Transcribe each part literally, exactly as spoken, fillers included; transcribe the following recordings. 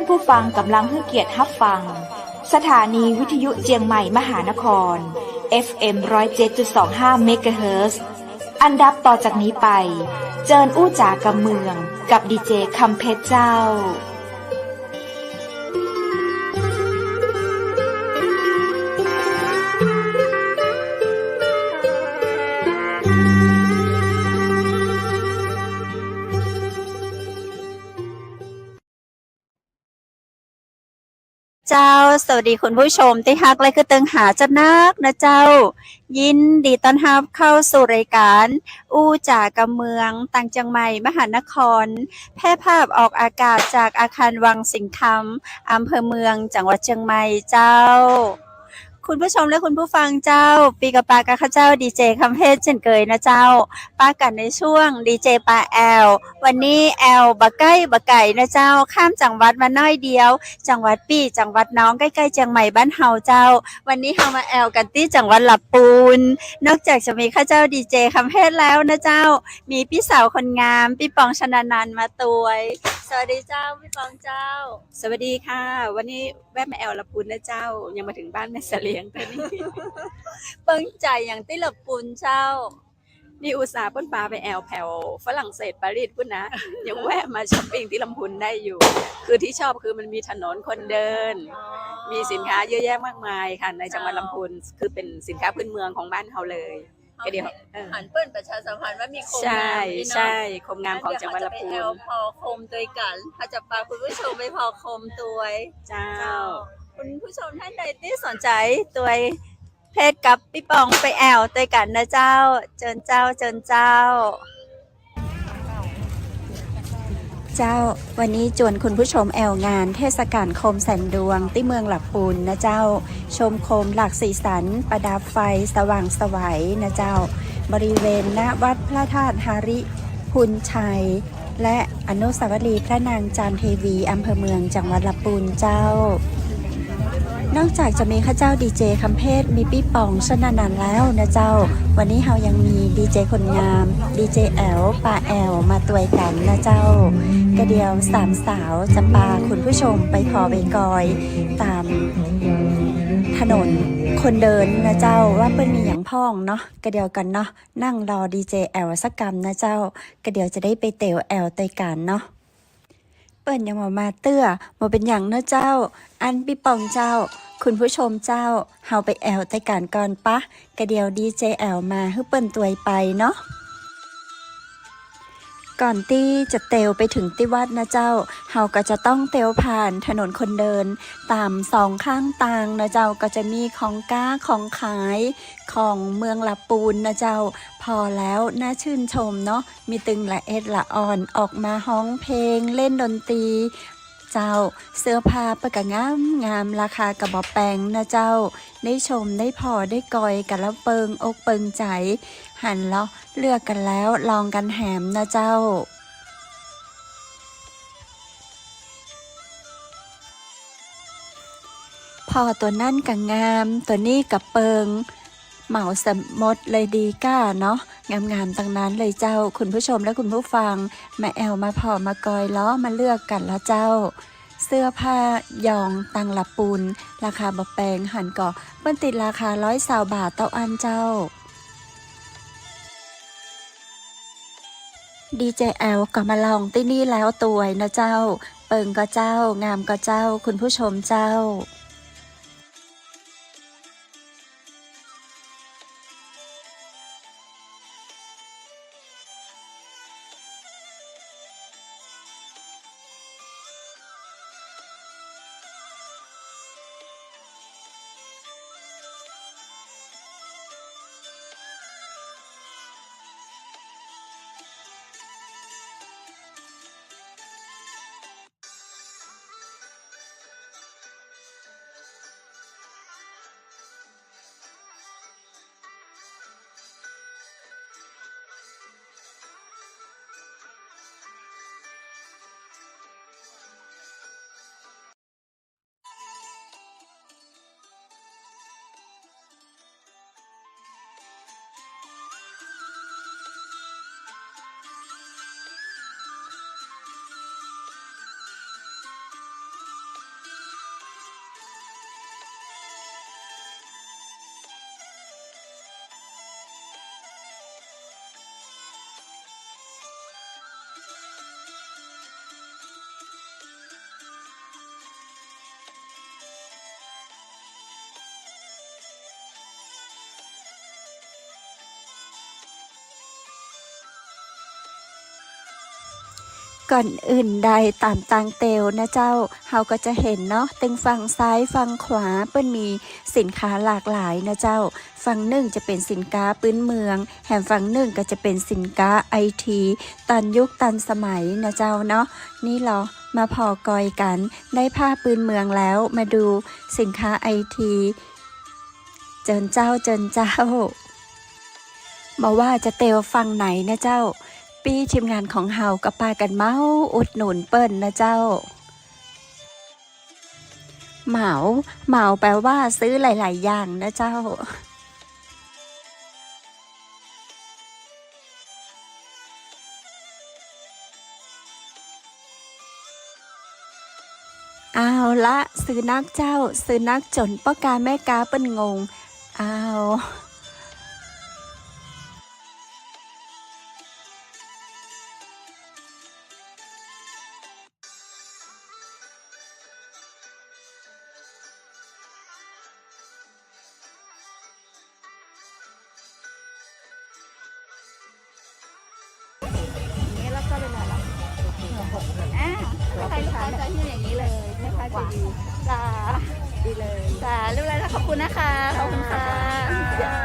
ผู้ฟังก่ำลังหื้อเกียรติฮับฟัง สถานีวิทยุเจียงใหม่มหานคร เอฟเอ็ม ร้อยเจ็ดจุดสองห้า เมกะเฮิรตซ์ อันดับต่อจากนี้ไป เจิญอู้จ๋ากำเมือง กับดีเจคำเพชรเจ้า เจ้า สวัสดีคุณผู้ชมตี้ฮักและก็ตึงหาจะนักนะเจ้า ยินดีต้อนฮับเข้าสู่รายการอู้จ๋ากำเมือง ตางเจียงใหม่มหานคร แพร่ภาพออกอากาศจากอาคารวังสิงห์คำ อำเภอเมือง จังหวัดเจียงใหม่เจ้า คุณผู้ชมและคุณผู้ฟังเจ้า ปี้ก็ปะกับข้าเจ้าดีเจคำเพชรเจ้นเกยนะเจ้า ปะกั๋นในช่วงดีเจปาแอ่ว วันนี้แอ่วบ่ใก้บ่ไก๋นะเจ้า ข้ามจังหวัดมาน้อยเดียว จังหวัดปี้จังหวัดน้องใก้ๆ เจียงใหม่บ้านเฮาเจ้า วันนี้เฮามาแอ่วกั๋นตี้จังหวัดละปูน นอกจากจะมีข้าเจ้าดีเจคำเพชรแล้วนะเจ้า มีปี้สาวคนงาม ปี้ปอง ชนานันท์ มาตวย สวัสดีเจ้า ปี้ปองเจ้า สวัสดีค่ะ วันนี้แวะมาแอ่วละปูนนะเจ้า ยังบ่เถิงบ้านแม่เสลียงเตื้อนี้ เปิ้งใจ๋อย่างตี้ละปูนเจ้า นี่อุตส่าห์เปิ้นปาไปแอ่วแผวฝรั่งเศสปารีสปู้นนะ ยังแวะมาช็อปปิ้งตี้ละปูนได้อยู่ คือตี้ชอบคือมันมีถนนคนเดิน อ๋อ มีสินค้าเยอะแยะมากมายค่ะ ในจังหวัดละปูน เจ้า คือเป๋นสินค้าพื้นเมืองของบ้านเฮาเลย ก็เดี๋ยว เออ หันเปิ้นประชาสัมพันธ์ว่ามีโคมงามนี่เนาะ ใช่ ใช่ โคมงามของจังหวัดละปูน เดี๋ยวเฮาจะไปแอ่วผ่อโคมตวยกั๋น เฮาจะปาคุณผู้ชมไปผ่อโคมตวย เจ้า เจ้า คุณผู้ชมท่านใดตี้สนใจ๋ตวย เพชรกับปี้ปองไปแอ่วตวยกั๋นนะเจ้า เจิญเจ้า เจิญเจ้า เจ้า วันนี้จวนคุณผู้ชมแอ่วงานเทศกาลโคมแสนดวงตี้เมืองละปูนนะเจ้า ชมโคมหลากสีสัน ประดับไฟสว่างไสวนะเจ้า บริเวณหน้าวัดพระธาตุหริภุญชัย และอนุสาวรีย์พระนางจามเทวี อำเภอเมือง จังหวัดละปูนเจ้า นอกจากจะมีข้าเจ้าดีเจคำเพชร มีปี้ปอง ชนานันท์ แล้วนะเจ้า วันนี้เฮายังมีดีเจคนงาม ดีเจแอ่ว ปาแอ่ว มาตวยกั๋นนะเจ้า ก็เดี๋ยวสามสาวจะปาคุณผู้ชมไปผ่อไปกอยต๋ามถนนคนเดินนะเจ้า ว่าเปิ้นมีหยังพ่องเนาะ ก็เดี๋ยวกั๋นเนาะ นั่งรอดีเจแอ่วสักกำนะเจ้า ก็เดี๋ยวจะได้ไปเตียวแอ่วตวยกั๋นเนาะ เปิ้นยังบ่มาเตื้อ บ่เป๋นหยังเนาะเจ้า อั้นปี้ปองเจ้า คุณผู้ชมเจ้า เฮาไปแอ่วตวยกั๋นก่อนปะ ก็เดี๋ยวดีเจแอ่วมาหื้อเปิ้นตวยไปเนาะ ก่อนตี้จะเตียวไปเถิงตี้วัดนะเจ้า เฮาก็จะต้องเตียวผ่านถนนคนเดิน ต๋ามสองข้างตางนะเจ้า ก็จะมีของก๊าของขาย ของเมืองละปูนนะเจ้า ผ่อแล้วน่าชื่นชมเนาะ มีตึงละเอ็ดละอ่อนออกมาฮ้องเพลงเล่นดนตรี เจ้า เสื้อผ้าเปิ้นก็งามงาม ราคาก็บ่แปงนะเจ้า ได้ชม ได้ผ่อ ได้กอยกั๋นแล้วเปิงอกเปิงใจ๋ หันเลาะเลือกกั๋นแล้วลองกั๋นแหมนะเจ้า ผ่อตั๋วนั้นก็งาม ตั๋วนี้ก็เปิง เหมาเสียหมดเลยดีก้าเนาะ งามๆ ตังนั้นเลยเจ้า คุณผู้ชมและคุณผู้ฟัง มาแอ่วมาผ่อมากอยเลาะมาเลือกกั๋นละเจ้า เสื้อผ้ายองตางละปูน ราคาบ่แปง หันก่อ เปิ้นติดราคาร้อยซาวบาทเต้าอั้นเจ้า ดีเจแอ่วก็มาลองตี้นี่แล้วตวยนะเจ้า เปิงก่อเจ้า งามก่อเจ้า คุณผู้ชมเจ้า ก่อนอื่นใดต๋ามตางเตียวนะเจ้า เฮาก็จะหันเนาะ ตึงฝั่งซ้ายฝั่งขวาเปิ้นมีสินค้าหลากหลายนะเจ้า ฝั่งนึ่งจะเป๋นสินค้าปื๊นเมือง แหมฝั่งนึ่งก็จะเป๋นสินค้าไอที ตันยุคตันสมัยนะเจ้าเนาะ นี่ลอ มาผ่อกอยกั๋น ได้ผ้าปื๊นเมืองแล้ว มาดูสินค้าไอที เจิญเจ้า เจิญเจ้า บ่ว่าจะเตียวฝั่งไหนนะเจ้า ปี้ทีมงานของเฮาก็ปากั๋นเมาอุดหนุนเปิ้นนะเจ้า เหมา เหมาแปลว่าซื้อหลายๆ อย่างนะเจ้า เอาละ ซื้อนักเจ้า ซื้อนักจ๋นป้อก๊าแม่ก๊าเปิ้นงง เอา อย่างนี้แล้วก็เวลาเรา อ่า ใครลูกค้าจะหิ้วอย่างนี้เลย แม่ค้าใจดี จ้า ดีเลย จ้า เรียบร้อยแล้ว ขอบคุณนะคะ ขอบคุณค่ะ ค่ะ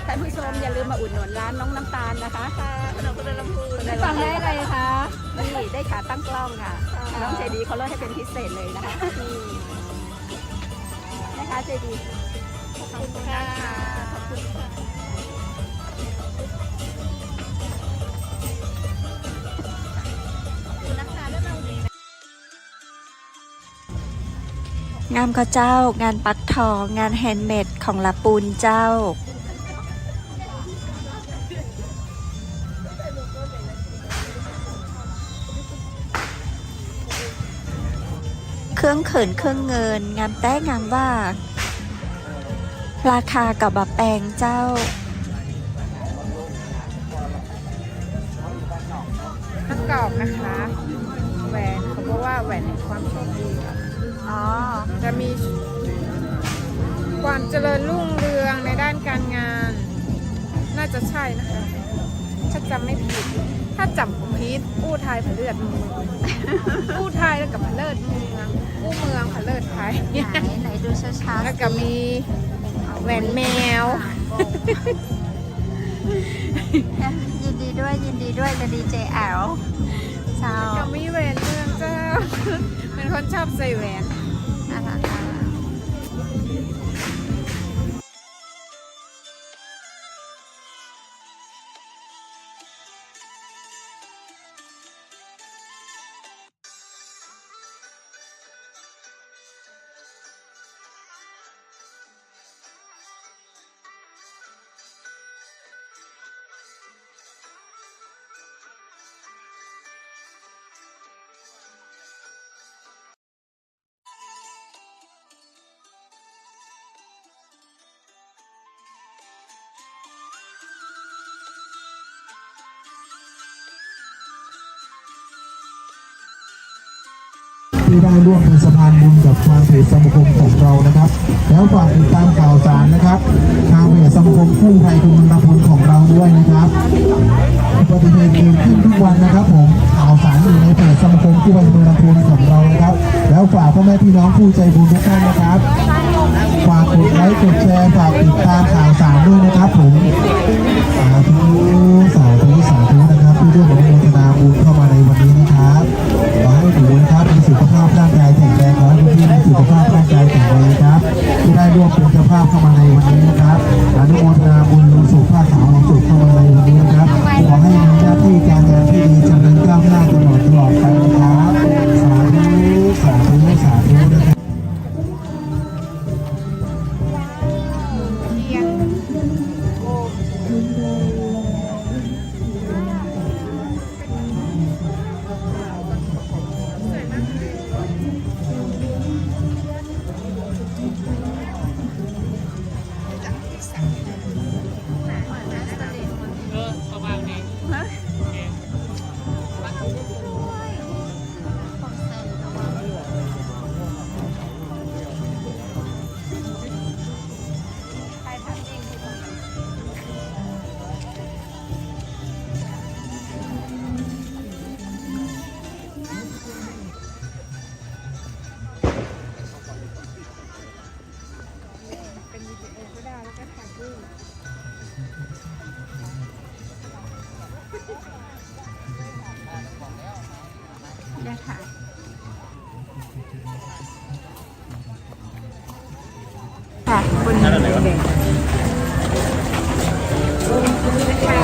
ท่านผู้ชมอย่าลืมมาอุดหนุนร้านน้องน้ำตาลนะคะ ค่ะ ขนมคนเดินลำพูน ได้ฟังได้อะไรคะ นี่ได้ขาตั้งกล้องค่ะ ค่ะ น้องใจดีเขาลดให้เป็นพิเศษเลยนะคะ อืม แม่ค้าใจดี ขอบคุณค่ะ ขอบคุณค่ะ ขอบคุณนะคะ เริ่มเอาดีนะ งามก่อเจ้า งานปักทอง งานแฮนด์เมดของละปูนเจ้า เครื่องเขินเครื่องเงิน งามแต๊งามว่า ราคาก็บ่แปงเจ้า ประกอบนะคะ แหวน เขาบอกว่าแหวนแห่งความโชคดีค่ะ อ๋อ จะมีความเจริญรุ่งเรืองในด้านการงาน น่าจะใช่นะคะ ถ้าจำไม่ผิด ถ้าจำผิด อู้ไทยผะเลิดเมือง อู้ไทยแล้วก็ผะเลิดเมือง อู้เมืองผะเลิดไทย ไหน ไหนดูช้าๆ แล้วก็ สิ มีแหวนแมว ยินดีด้วย ยินดีด้วยกับดีเจแอล เจ้า ก็มีแหวนเมืองเจ้า เป็นคนชอบใส่แหวน น่ารักมาก ที่ได้ร่วมเป็นสะพานบุญกับทางเพจสมาคมของเรานะครับ แล้วฝากติดตามข่าวสารนะครับ ทางเพจสมาคมกู้ภัยกำมะลาปูนของเราด้วยนะครับ อุบัติเหตุเกิดขึ้นทุกวันนะครับผม ข่าวสารอยู่ในเพจสมาคมกู้ภัยกำมะลาปูนของเรานะครับ แล้วฝากพ่อแม่พี่น้องผู้ใจบุญทุกท่านนะครับ ฝากกดไลค์กดแชร์ ฝากติดตามข่าวสารด้วยนะครับผม สาธุ สาธุ สาธุนะครับ ที่ร่วมอนุโมทนาบุญเข้ามาในวันนี้นะครับ ขอให้หนูนะครับมีสุขภาพร่างกายแข็งแรง ขอให้พี่ๆมีสุขภาพร่างกายแข็งแรงครับ ที่ได้ร่วมเป็นเจ้าภาพเข้ามาในวันนี้นะครับ อนุโมทนาบุญลงสู่ผ้าขาวลงสู่เข้ามาในวันนี้นะครับ ขอให้มีหน้าที่การงานที่ดี เจริญก้าวหน้าตลอดตลอดไปนะครับ สาธุ สาธุ สาธุนะครับ เทียน โอ้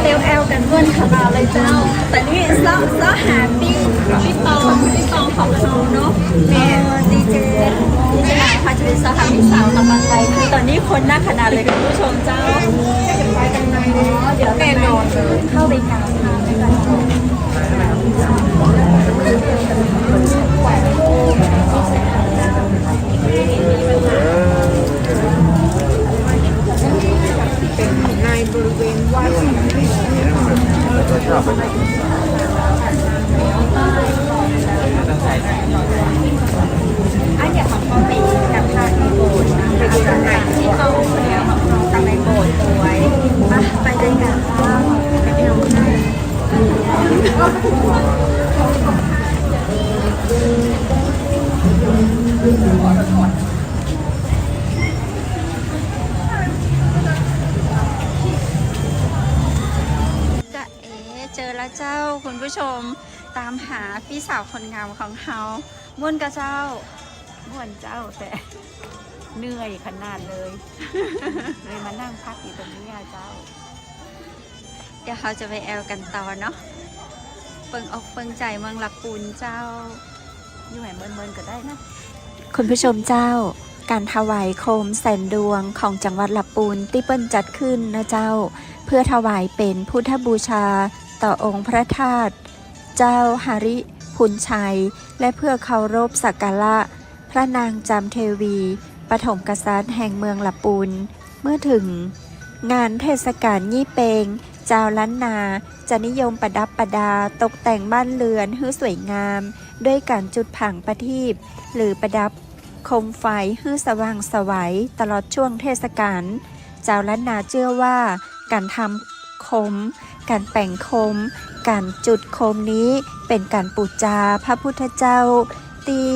เตียวแอวกั๋นม่วนขนาดเลยเจ้า แต่นี่เซาะ เซาะหาปี้ ปี้ปอง ปี้ปองของเฮาเนาะ แม่ ดีเจ ดีเจหนาวค่ะ จะไปเซาะหาปี้สาวกำลังใจ คือต๋อนนี้คนนักขนาดเลยคุณผู้ชมเจ้า เดี๋ยวแน่นอนเลย เข้าไปกราบพระกันก่อน ในบริเวณวัด อันเนี้ยของเขาไปกับพระในโบสถ์นะ ไปดูกันหน่อยที่เขาเอาของเขากับในโบสถ์เอาไว้ ไป ไปเลยค่ะ จ๊ะเอ๋ เจอแล้วเจ้า คุณผู้ชม ต๋ามหาปี้สาวคนงามของเฮา ม่วนก่อเจ้า ม่วนเจ้า แต่เหนื่อยขนาดเลย เลยมานั่งพักอยู่ตรงนี้อะเจ้า เดี๋ยวเฮาจะไปแอวกั๋นต่อเนาะ เปิงอกเปิงใจ๋เมืองละปูนเจ้า อยู่ไหนเมินๆ ก็ได้นะ คุณผู้ชมเจ้า ก๋านถวายโคมแสนดวงของจังหวัดละปูนตี้เปิ้นจัดขึ้นนะเจ้า เพื่อถวายเป๋นพุทธบูชาต่อองค์พระธาตุเจ้าหริภุญชัย และเพื่อเคารพสักการะพระนางจามเทวี ปฐมกษัตริย์แห่งเมืองละปูน เมื่อเถิงงานเทศกาลยี่เป็ง จาวล้านนาจะนิยมประดับประดาตกแต่งบ้านเรือนหื้อสวยงาม ด้วยก๋านจุดผางประทีป หรือประดับโคมไฟหื้อสว่างไสวตลอดช่วงเทศกาล จาวล้านนาเจื้อว่าก๋านทำโคม ก๋านแป๋งโคม ก๋านจุดโคมนี้เป๋นก๋านปู๋จาพระพุทธเจ้า ตี้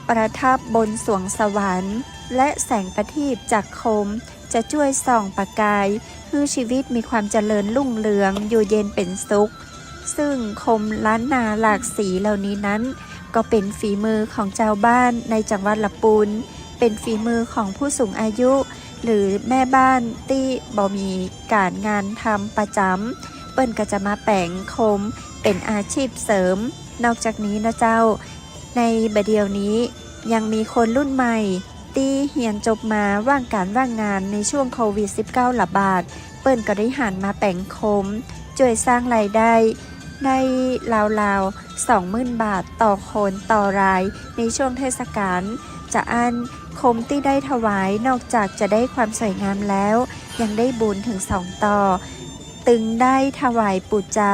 ประทับบนสวงสวรรค์ และแสงประทีปจากโคม จะจ้วยส่องประกาย หื้อชีวิตมีความเจริญรุ่งเรือง อยู่เย็นเป๋นสุข ซึ่งโคมล้านนาหลากสีเหล่านี้นั้น ก็เป๋นฝีมือของจาวบ้านในจังหวัดละปูน เป๋นฝีมือของผู้สูงอายุ หรือแม่บ้านตี้บ่มีก๋านงานทำประจ๋ำ เปิ้นก็จะมาแป๋งโคมเป๋นอาชีพเสริม นอกจากนี้นะเจ้า ในบ่าเดี่ยวนี้ยังมีคนรุ่นใหม่ ตี้เฮียนจบมาว่างก๋านว่างงานในช่วงโควิดสิบเก้าระบาด เปิ้นก็ได้หันมาแป๋งโคม จ้วยสร้างรายได้ ได้ราวๆ สองหมื่นบาทต่อคนต่อราย ในช่วงเทศกาล จาอั้นโคมตี้ได้ถวายนอกจากจะได้ความสวยงามแล้ว ยังได้บุญเถิงสองต่อ ตึงได้ถวายปู๋จา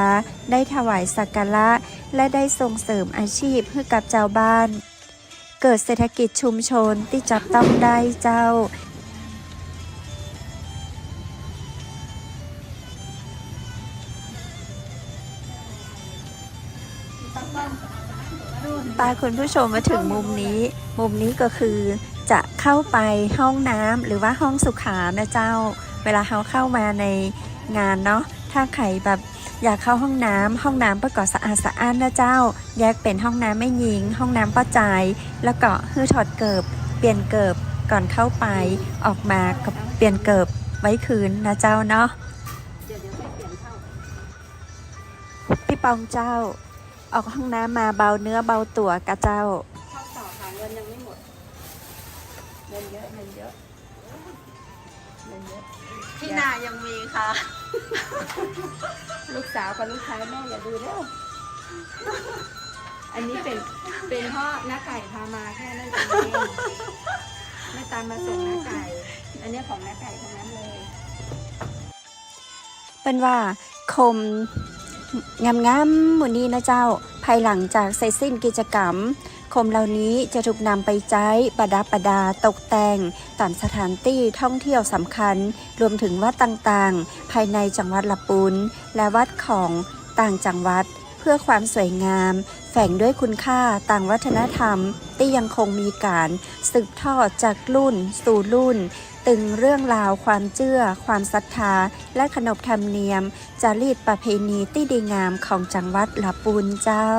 ได้ถวายสักการะ และได้ส่งเสริมอาชีพหื้อกับจาวบ้าน เกิดเศรษฐกิจชุมชนตี้จับต้องได้เจ้า ปาคุณผู้ชมมาถึงมุมนี้ มุมนี้ก็คือจะเข้าไปห้องน้ำหรือว่าห้องสุขานะเจ้า เวลาเฮาเข้ามาในงานเนาะ ถ้าใผแบบอยากเข้าห้องน้ำ ห้องน้ำเปิ้นก็สะอาดสะอ้านนะเจ้า แยกเป๋นห้องน้ำแม่ญิง ห้องน้ำป้อจาย แล้วก็หื้อถอดเกิบ เปลี่ยนเกิบก่อนเข้าไป ออกมาก็เปลี่ยนเกิบไว้คืนนะเจ้าเนาะ ปี้ปองเจ้า ออกห้องน้ำมาเบาเนื้อเบาตั๋วก่ะเจ้า เข้าต่อค่ะ เงินยังไม่หมด เงินเยอะ เงินเยอะ เงินเยอะ ที่นายังมีค่ะ ลูกสาวกับลูกชายแม่อย่าดูเด้อ อันนี้เป๋น เป๋นเพราะน้าไก่พามาแค่นั้นเอง แม่ตามมาส่งน้าไก่ อันนี้ของน้าไก่ทั้งนั้นเลย เปิ้นว่าโคมงามๆ หมู่นี้นะเจ้า ภายหลังจากเสร็จสิ้นกิจกรรม โคมเหล่านี้จะถูกนำไปใจ๊ประดับประดาตกแต่งต๋ามสถานตี้ท่องเที่ยวสำคัญ รวมถึงวัดต่างๆ ภายในจังหวัดละปูน และวัดของต่างจังหวัด เพื่อความสวยงาม แฝงด้วยคุณค่าตางวัฒนธรรม ตี้ยังคงมีก๋านสืบทอดจากรุ่นสู่รุ่น ตึงเรื่องราวความเจื้อ ความศรัทธา และขนบธรรมเนียม จารีตประเพณีตี้ดีงามของจังหวัดละปูนเจ้า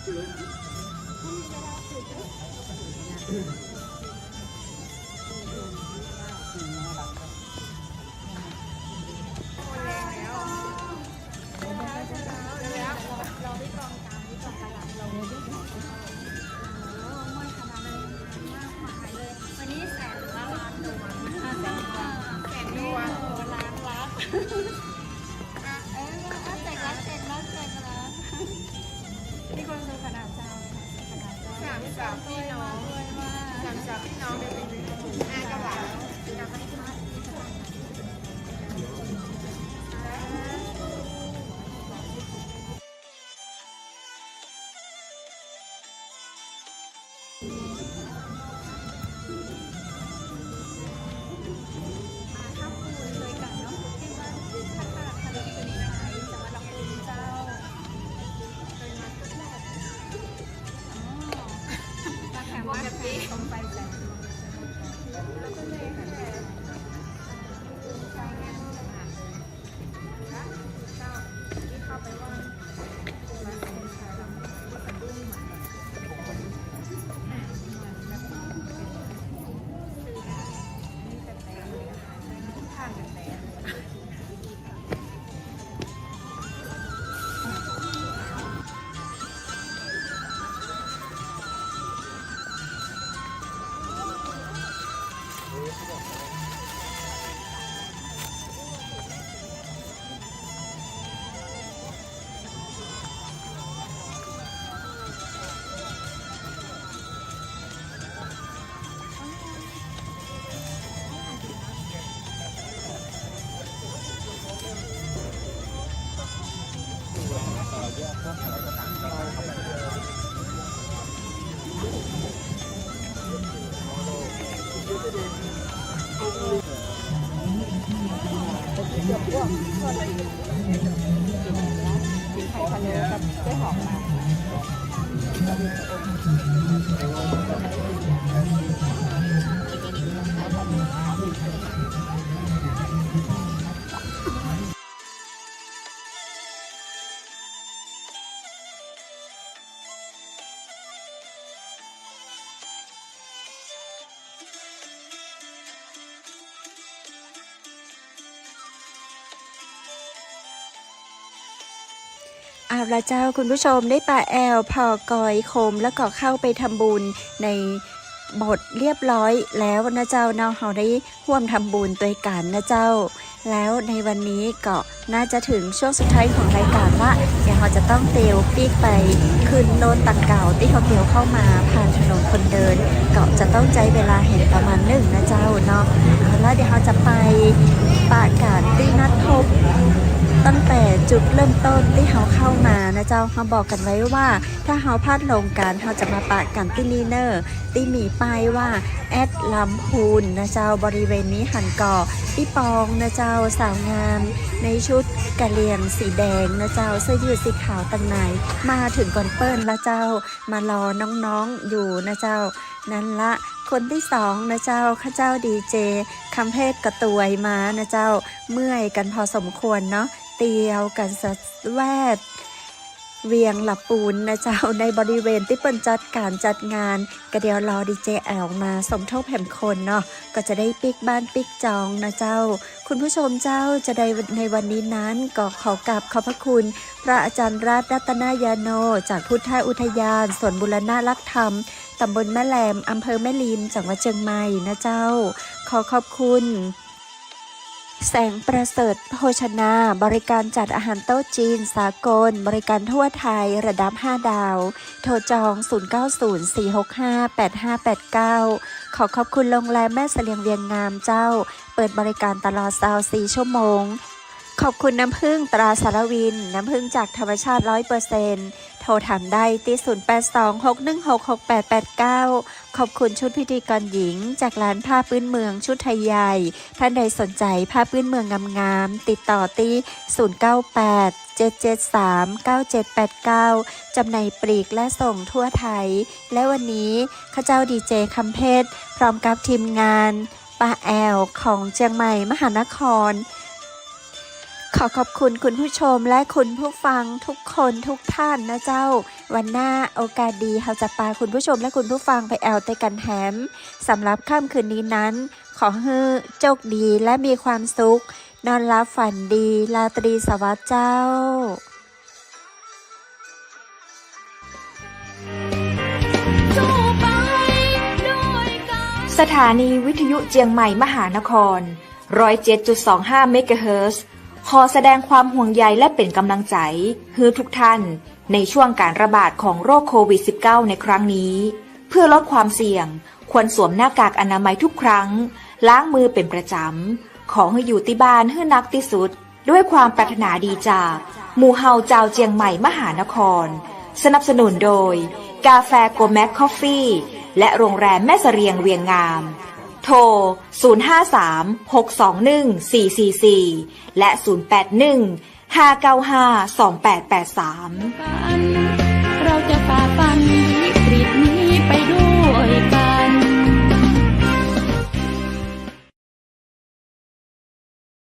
วันนี้แสนละล้านดวง แสนดวง ล้านรัก อ่ะ เอ้ย อ่ะ แจกละ แจกละ แจกละ มีความสุขขนาดเจ้า ขนาดเจ้า สามสิบสามพี่น้อง สามสิบสามพี่น้อง เดี๋ยวเป็นถุง อ่ะ กระเป๋า มาทำบุญด้วยกันเนาะ ที่วัดพระธาตุพนมคืนนี้นะคะ จังหวัดลำพูนเจ้า เคยมาครั้งแรก อ๋อ มาแถววัดแห่งสมไปแสงดวง แล้วก็เลยแห่ เอาละเจ้า คุณผู้ชม ได้ปะแอ่วผ่อกอยโคม แล้วก็เข้าไปทำบุญในโบสถ์เรียบร้อยแล้วนะเจ้าเนาะ เฮาได้ ฮ่วมทำบุญตวยกั๋นนะเจ้า แล้วในวันนี้ก็น่าจะเถิงช่วงสุดท้ายของรายก๋านละ เดี๋ยวเฮาจะต้องเตียวปิ๊กไปขึ้นรถตังเก่าตี้เฮาเตียวเข้ามาผ่านถนนคนเดิน ก็จะต้องใจ๊เวลาแหมประมาณนึ่งนะเจ้าเนาะ เอาละ เดี๋ยวเฮาจะไปปะกั๋นตี้นัดพบ ตั้งแต่จุดเริ่มต้นตี้เฮาเข้ามานะเจ้า เฮาบอกกั๋นไว้ว่า ถ้าเฮาพลาดลงกั๋น เฮาจะมาปะกั๋นตี้นี่เน่อ ตี้มีป้ายว่า แอดลำพูนนะเจ้า บริเวณนี้หั้นก่อ ปี้ปองนะเจ้า สาวงามในชุดกะเหรี่ยงสีแดงนะเจ้า เสื้อยืดสีขาวตังใน มาเถิงก่อนเปิ้นละเจ้า มารอน้องๆอยู่นะเจ้า นั้นละ คนตี้สองนะเจ้า ข้าเจ้าดีเจคำเพชรก็ตวยมานะเจ้า เมื่อยกั๋นพอสมควรเนาะ เตียวกั๋นสะแวด เวียงละปูนนะเจ้า ในบริเวณตี้เปิ้นจัดก๋านจัดงาน ก็เดี๋ยวรอดีเจแอ๋วมาสมทบแหมคนเนาะ ก็จะได้ปิ๊กบ้านปิ๊กจองนะเจ้า คุณผู้ชมเจ้า จะได้ในวันนี้นั้น ก็ขอกราบขอบพระคุณพระอาจารย์รัตน์ รัตนยาโน จากพุทธอุทยานสวนบูรณรัตน์ธรรม ตำบลแม่แลม อำเภอแม่ริม จังหวัดเจียงใหม่นะเจ้า ขอขอบคุณ แสงประเสริฐโภชนา บริการจัดอาหารโต๊ะจีนสากล บริการทั่วไทยระดับห้าดาว โทรจอง ศูนย์เก้าศูนย์ สี่หกห้า แปดห้าแปดเก้า ขอขอบคุณโรงแรมแม่เสลียงเวียงงามเจ้า เปิดบริการตลอดซาวสี่ชั่วโมง ขอบคุณน้ำผึ้งตราสารวิน น้ำผึ้งจากธรรมชาติร้อยเปอร์เซ็นต์ โทรถามได้ตี้ ศูนย์แปดสอง หกหนึ่งหก หกแปดแปดเก้า ขอบคุณชุดพิธีกรหญิงจากร้านผ้าพื้นเมืองชุดไทยใหญ่ ท่านใดสนใจผ้าพื้นเมืองงามๆ ติดต่อตี้ ศูนย์เก้าแปด เจ็ดเจ็ดสาม เก้าเจ็ดแปดเก้า จำหน่ายปลีกและส่งทั่วไทย และวันนี้ข้าเจ้าดีเจคำเพชร พร้อมกับทีมงาน ปะแอ่วของเจียงใหม่มหานคร ข ขอขอบคุณคุณผู้ชมและคุณผู้ฟังทุกคนทุกท่านนะเจ้า วันหน้าโอกาสดี เฮาจะปาคุณผู้ชมและคุณผู้ฟังไปแอ่วเตยกั๋นแหม สำหรับค่ำคืนนี้นั้น ขอหื้อโจคดีและมีความสุข นอนหลับฝันดี ราตรีสวัสดิ์เจ้า สถานีวิทยุเจียงใหม่มหานคร ร้อยเจ็ดจุดสองห้าเมกะเฮิรตซ์ ขอแสดงความห่วงใยและเป๋นก๋ำลังใจ๋หื้อทุกท่าน ในช่วงก๋านระบาดของโรคโควิดสิบเก้า ในครั้งนี้ เพื่อลดความเสี่ยง ควรสวมหน้ากากอนามัยทุกครั้ง ล้างมือเป๋นประจ๋ำ ขอหื้ออยู่ตี้บ้านหื้อนักตี้สุด ด้วยความปรารถนาดีจาก หมู่เฮาจาวเจียงใหม่มหานคร สนับสนุนโดย กาแฟโกแม็กคอฟฟี่ และโรงแรมแม่เสรียงเวียงงาม โทร ศูนย์ห้าสาม หกสองหนึ่ง สี่สี่สี่ และ ศูนย์แปดหนึ่ง ห้าเก้าห้า สองแปดแปดสาม เราจะฝ่าฟัน